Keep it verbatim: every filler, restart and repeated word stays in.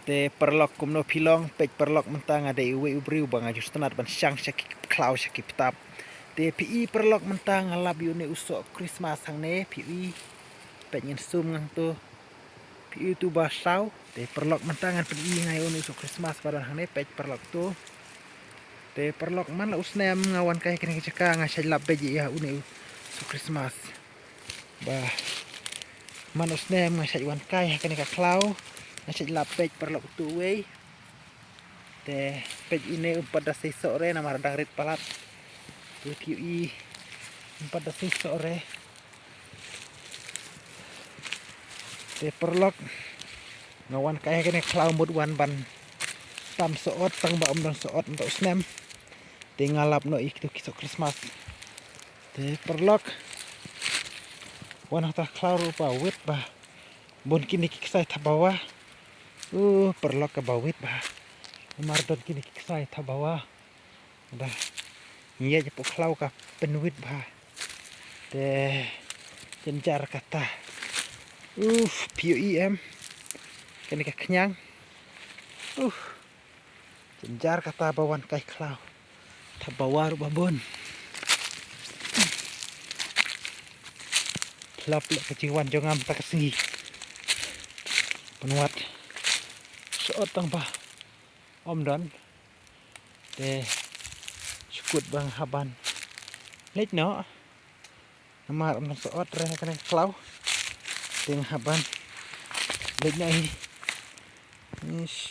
Te paralok kumno phi long, peit paralok mynta nga dei uwei u briew ba nga ju sngewtynnat ban shang sha ki khlaw sha ki btap. Te phi i paralok mynta nga lap ïa une u soh Christmas hangne, phi i. Peit ngin sum ngan to. Phi i tu ba thlaw. Te paralok mynta ngan pyni ïa nga ïa une u soh Christmas ba don hangne, peit paralok to. Te paralok man la u snem nga wan kai kane ka jaka nga shait lap beit ïa une u soh Christmas. Ba man u snem nga shait wan kai ha kane ka khlaw, nga shait lap beit paralok tu wei. Te peit ine um pat da sei soh re namar dang rit palat. Te phi i um pat da sei soh re. Te paralok nga wan kai ha kane ka khlaw mut wan ban tam soh ot tang ba um don soh ot mynta u snem. Te nga lap noh ïa kitu ki soh Christmas. Te paralok wan hangta khlaw ruh ba wit ba bun kine ki ksai thabawa. U paralok ka ba wit ba. Namar don kine ki ksai thabawa. Da ngi ïa pok khlaw ka pynwit ba. Te jynjar kata. Uf, phi i em. Kane ka khñiang. Uf. Jynjar kata ba wan kai khlaw. Thabawa ruh ba bun. Tlap leh ka jingwan jong nga mynta ka sngi. Pynwat. Soh ot tang ba um don. Te shu kut ba nga hap ban leit noh. Namar um don soh ot re ha kane ka khlaw. Te nga hap ban leit noh hi. Ish,